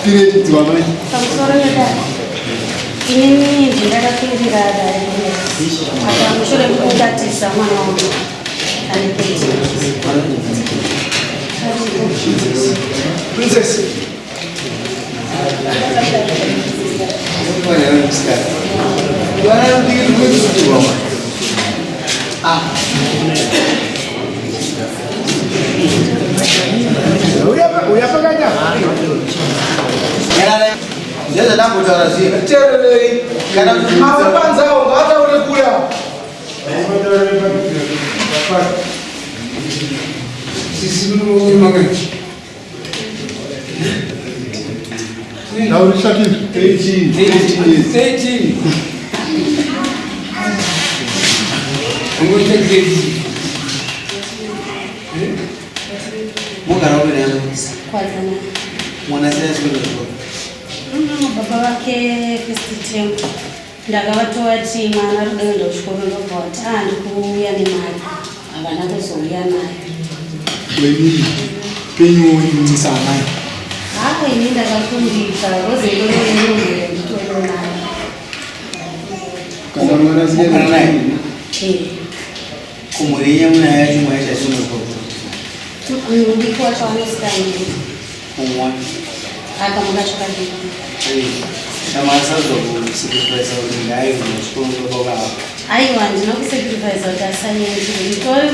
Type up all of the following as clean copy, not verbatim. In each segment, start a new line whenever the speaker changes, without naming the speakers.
Piretidzwa mai.
Pamusoro pedare. Inini ndindakakwirira dare apa mushure mekubatisa mwana wangu ane 13.
Princess. Uya pakanya.
Ndezvandambotaura zviye.
Teererei.
Kana
Avo panzawo ngavataure kure avo.
Mugara upi naye?
Kwadzana.
Mwana sei chikoro chikoro.
Baba vake first term ndakavatoti mwana ari kuda kuenda kuchikoro ndobva vati ah ndikuuya nemari havana kuzouya nayo.
Wenini penyu imisa amai.
Haa ini ndakafundisa rozendoremurume nditoriwo nayo.
Kana mwana
Mugara naye?
Eh.
Kumhuri yenyu muna yacho mwana chachino chikoro.
Mudiki wacho anosikana
Kumwa.
akamuka zvakadii.
Shamasa kusacrifice kuti ngaende kuchikoro ndokoka.
Aiwa, handina kusacrifice kuti asaende, nditori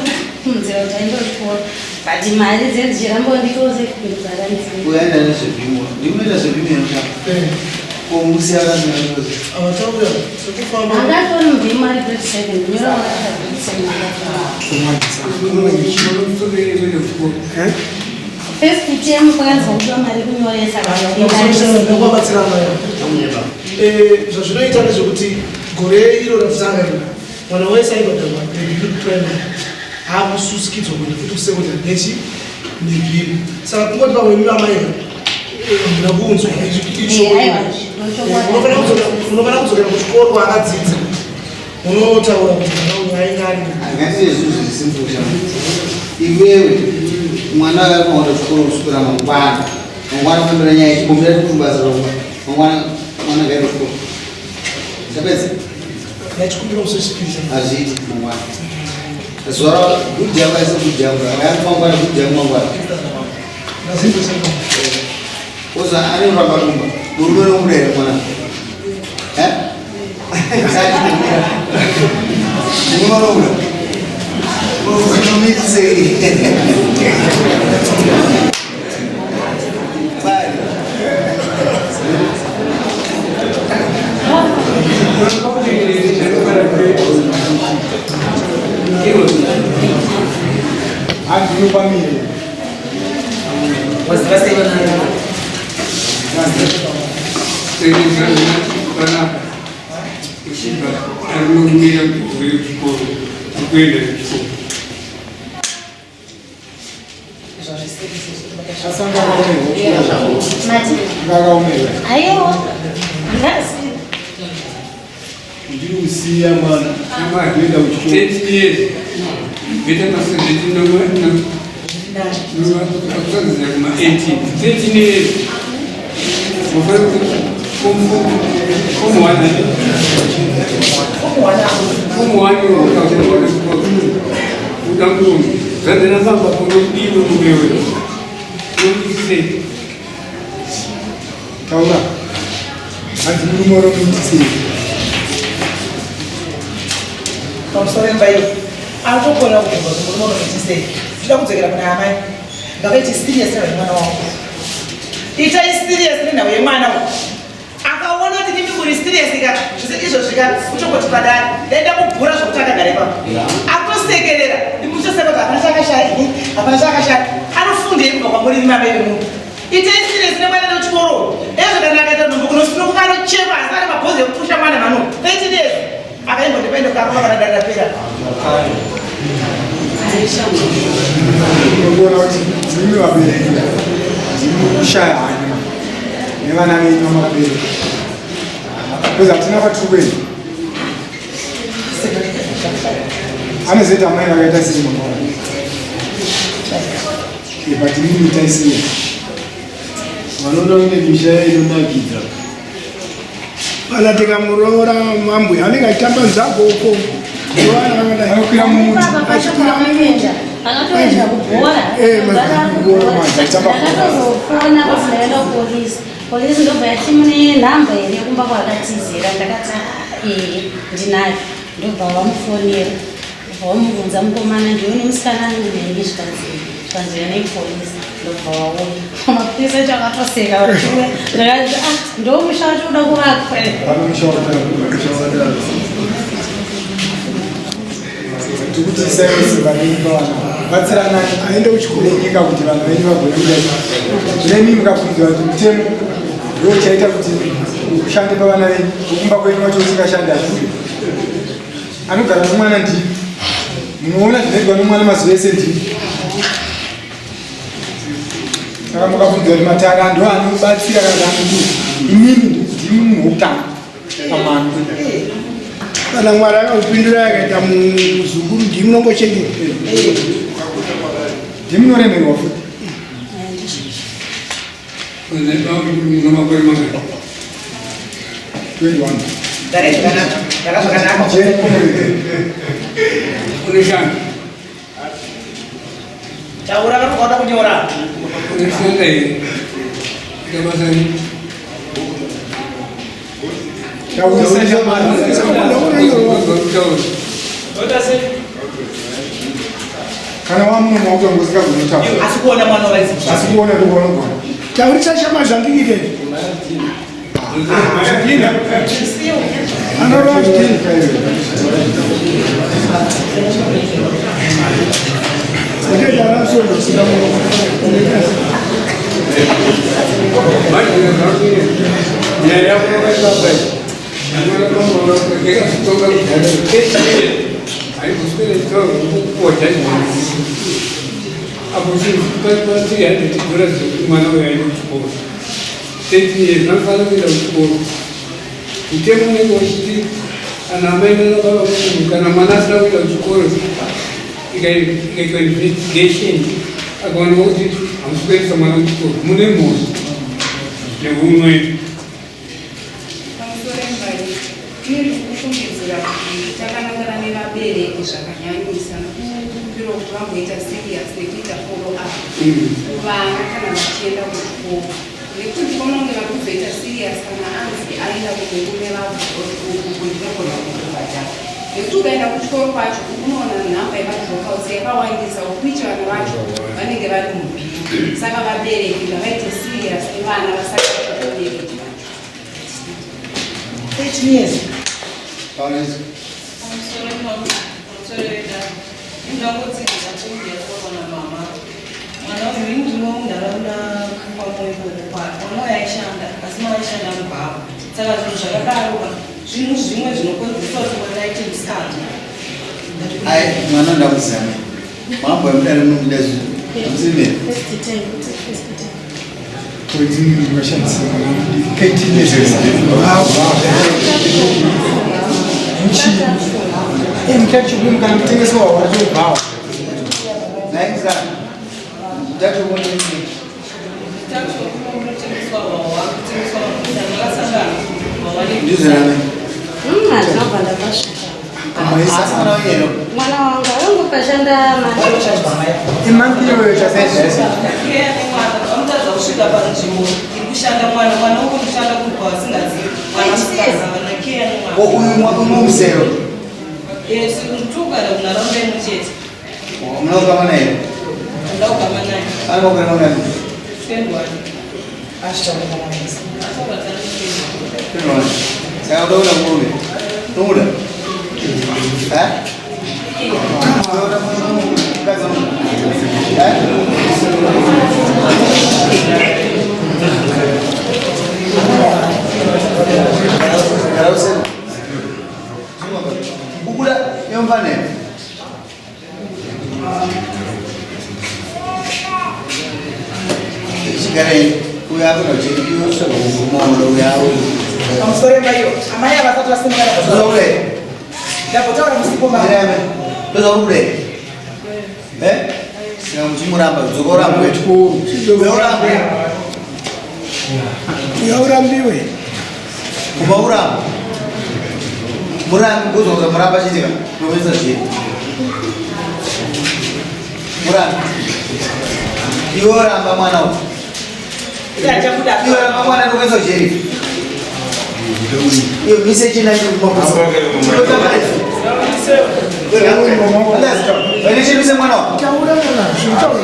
munzira kuti aende kuchikoro, but mari dzendichiramba nditosekudzara nzira.
Uyaenda nezvebhimo. Ndikunoita zvebhimo yemushaka. Komusiyana nezvozvo.
Angatori mubhimo ari grade 7, nyora wakaita grade 7. First term pakanzwa kudiwa mari kunyoresa.
Ndakabatsirana. Zvazvinoita ndezvekuti gore iro ratitanga iro mwana wese aibhadharwa grade primary akususikidzwa kuenda futi kusecondary nechi nebhiri. Saka kungoti vamwe imi amai hamuna kuunzwa.
Aiwa.
Unofanira kudzokera kuchikoro kwaakadzidza, unotaura kuti mwana uyu ainge ari
Ngatiite zvinhu zviri simple shama. Iwewe mwana akaenda kuchikoro kuswera mangwana. Mangwana kufambira nyaya yechikombera kuti basa rako. Mangwana mwana ngaende kuchikoro. Tapedza.
Yachikumbira musechipiri.
Hazviiti mangwana. Zuva ra good yangu aise good yangu. Akaya mangwana good yangu mangwana. Oza ari kuramba kumba. Murume unomuda here mwana? Eh? Murume unomuda? Unomuitisei? Bye.
Handinopamire.
Arinomira kuchikoro, kuenda kuchikoro.
Asangakaomerwa.
Mati.
Ngakaomerwa.
Aiwa. Ngasi.
Ndiri kusiya mwana kuenda kuchikoro.
30 years. Beta pasezeti nokusanzira kuma 18. 13 years. Mufanira form 1. Form 1 udangurume. Zvadzina baba kunodiwe mumewe. Unomuitisei?
Taura. Hanzi murume unomuitisei?
Pamusoro emba iyo anotokona kubvunza kuti murume unomuitisei. Ndichida kudzokera kuna amai, ngavaite serious nenhau yemwana wavo. Itai serious nenhau yemwana uyu. Akaona kuti ndimi muri serious ka, zvese izvo zvika kutongoti padare ndaenda kugura zvokuti akagara ipapo atosekerera, ndimuchoseka kuti hapana chaakashaya, hapana chaakashaya. Anofundei kubva kwamuri imi amai vemunhu? Itai serious nemwana nechikoro ezvo. Kana akaita nhumbu kunosununguka anochekwa, asi ane mabhozi ekupusha mwana mano 13 years akaimbotipaende kukarova kana dare rapera.
Unoona kuti ndimi vabereki, ndimi kushaya hanya nevana venyu vamakabereka. Because hatina kwatiri kuenda. Anozoita amai vakaita sei mangwana? But imimi itai serious. Vanoda kunge misha inonakidza.
Kana tikamuroora mambuya anenge achitamba nzako uko.
Anokwira mumuti.
Achikwira mumuti.
Akatoenda kubhora.
Eh,
kubhora. Ndakatozofona kuti ndaenda kupolisi. Polisi ndobva yati mune nhamba here kumba kwaakatizira. Ndakati "Ah, ee ndinayo. Ndobva vamufonera. Ndobva vamubvunza mukomana ndiwe nemusikana anenge zvikanzi zvikanzi nepolisi. Ndobva vauya. Mapurisa acho akatoseka vachiuya. Ndakati ah ndomusha wacho uda kuvakwa.
Pano musha wakadaro, musha wakadaro. Tikuti isai simba renyu pavana. Batsiranai
Aende kuchikoro.
nenyika kuti vanhu venyu vagone kudai. Nemi mukabvunzwa kuti mutemo ndiwo uchaita kuti ushande pavana venyu, kumba kwenyu wacho usingashandi hazvibviri. Anogara nomwana ndini. Munoona zvinoitwa nomwana mazuva ese ndini. Saka mukabvunzwa kuti matare ndo anobatsira kana kuti anodii, imimi ndimi munhu wokutanga pamwana.
Kana Mwari akakupindurai akaita muzukuru ndimi munongochengeta.
Ndimi munoremerwa futi.
Makore mangani?
21.
Garai zvakanaka, gara zvakanaka.
Unoshanda?
Taura kana ukaona kunyora.
Unoshanda here? Ita basa rei?
Taurisa shamwari.
Kutaura.
Kana wamuno maoko angu usingagoni kutaura.
Asi kuona mwana waisi.
Asi kuona ndokuvanogona.
Taurisa shama zvandikuite. Anorova zvidhina. Unoita vanasoja usina muromo.
Nyaya yako yakaita pai. Yakazotonga kudhara. Haigoswere chitaura kukocha apo pa $300 dzekuti mwana uyo aende kuchikoro. 13 years vanofanira kuenda kuchikoro. Mutemo unenge uchiti ana amai nana baba kana mwana asina kuenda kuchikoro ikaitwa investigation akaonekwa kuti hamusi kuendesa mwana kuchikoro mune mhosva nehumwe.
Pamusoro emba iyi, tine ndikufungidzira kuti takanangana nevabereki zvakanyanyisa nokukumbira kuti vamboita serious nekuita follow up kuvana kana vachienda kuchikoro nekuti ndinoona kunge vari kuzoita serious kana anzi aenda kumurume vabva ndinogona kutobhadhara nekuti ukaenda kuchikoro kwacho unoona nhamba yemadropouts yakawandisa ukuita vana vacho vanenge vari mubhiri saka vabereki ngavaite serious nevana vasati vabereki vacho.
13 years.
Pamusoro pamusoro wedare ndingangotsigira kunge na mama mwana uyu ini ndino munharaunda kwamoyo mwana uyu aishanda asi mwana aishanda mubhawa saka zvinhu zvakadaro zvinhu zvimwe zvinokonzeresa kuti mwana aite musikana.
Ai, mwana ndakuzama. Mambo yamudare munomuda zvinhu. Hamusiveri.
First time, first time.
Kuti mashandisa mwana 18 years. Muchini. Muchacho kana kutengeswa wachobhawa.
Nai muzana. Ndatokuona nini?
Kunotengeswa hwahwa, kutengeswa mafuta makasangana hwahwa.
Ndizvo nani?
Ndinobva ndakasvika.
Asi mwana wenyu.
Mwana wangu angopashanda mari.
Imanki iyoyo chasaizvese.
Nemwana vamutadza kusvika panzvimbo iri kushanda mwana mwana wokunoshanda kuri kwavasingazivi mwana musikana vana keya nemwana.
Uyu unomusero.
Yes, tugara munharaunda imwe chete.
Munoukama naye.
Ndaugama naye.
Anogara naye.
21.
Achitaura mese.
21. Saka unoda murume. Unomuda? Eh? Unoda mukadzi unomuda? Eh? Gara useni. Kubuda yomfanele. Chigarai uyo akuna chiosvaka kumono uyo auyo.
Pamusoro emba iyo, amai avasati vasimuka
Uzoda kudai.
Ndambotaura musipo mavo.
Ndirame. Uzoda kudai. Eh? Saka muchimuramba dzoka urambwe. Uya urambwe.
Uya urambiwe.
Kuba uramba. Murambi kuzoza muramba chitika. Ndokuisa zviri. Murambi. Iwe uramba mwana uyu. Iwe uramba mwana ndokuisa jeri. Iyo mise china chikumakusa. Mise mwana uyu.
Taura mwana, zvinotaura.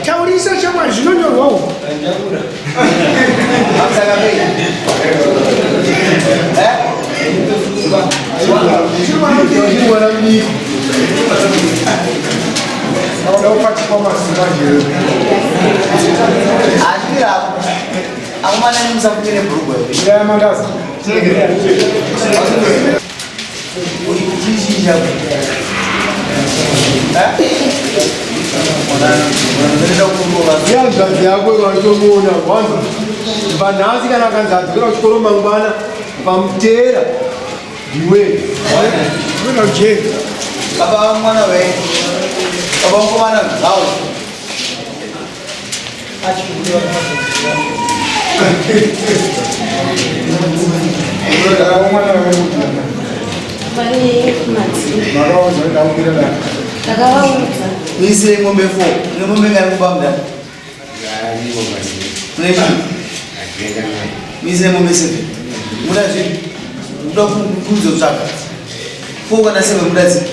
Taurisa shamwari zvinonyorwawo.
Mwana mudiki aupatikwa masimba njero.
Handirapo. Akomana nemusafumire bhurugwa here?
Ndaya mandazi.
Uchichinja.
Ihanzvadzi yako vatomuona kwanza panhasi kana akanzi adzokera kuchikoro mangwana ukamuteera ndiwe.
Kuenda kujeri.
Baba mwana we. Baba mukomana zvawo.
Mwana
Pane madziro.
Makaudza kuti ndakumbira dai.
Ndakavaudza.
Muisire mombe 4. Une mombe ngani kumba mudani? Une chii? Muisire mombe 7. Muda zvipi? Muda kuzotsvaka. 4 kana 7 muda dzipi?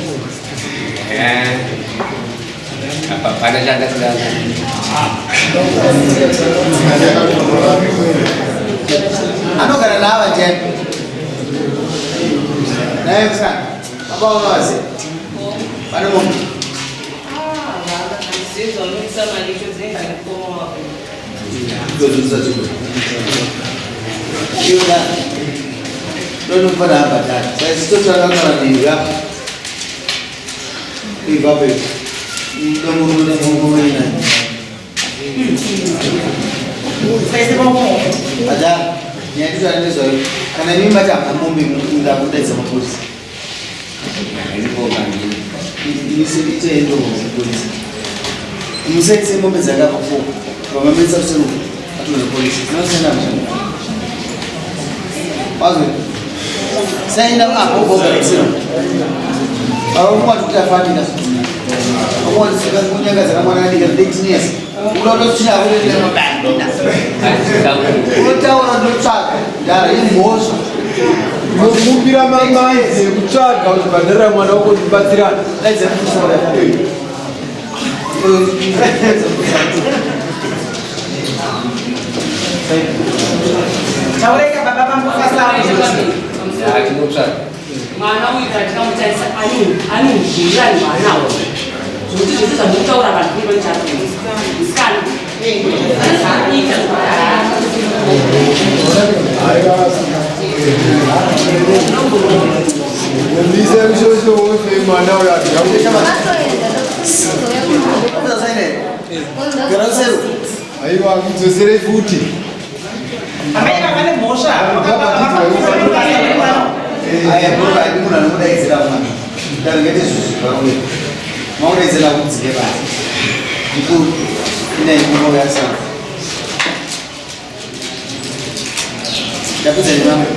Apa pana chandasina.
Anogara naava ndiani? Naye musikana. Baba unovaziva? Pane mombe. Iwe ndonofana abhadhara. Saka titotsvaka kutaura newe apa. Ibva apa iwe. Ndomurume nemurume nani. Bhadhara. Nyaya nditaura nezvayo. Kana imi mati hamuna mombe ndakudaidza mapurisa. Iteendo mapurisa. Musaise mombe dzakabva fo. Vamamisa kusero atore polisi. Dzinosiyana mshana. Wazwe. Saenda apo boga kusero. Apo kuti afanika. Apo kunyangaza mwana adika 13 years. Unotochina kutoita mabanda. Unotaura ndotsvaka. Ndara imhosva.
Unokumbira mamaizi ekutsvaga kuti bhadharira mwana wako tibatsirane.
Daidza kusora.
Taureka baba vambofasawo.
Mwana uyu tikamutarisa ane uzvirani hwaanawo zvokuti zvese zvamutaura vanhu kunenge musikana ane zvaanoita.
Mise mushosho wose mwana uyo
Vatoenda
Garasero.
Aiwa, kudzoserei futi.
Amai vavane mhosva.
Aya bro, ai munhu anokudaidzira mwana. Ndangete zvizvi maudaidzira kudzike basi. Mukuru ina imomo yasana. Ndapedza nemamwe.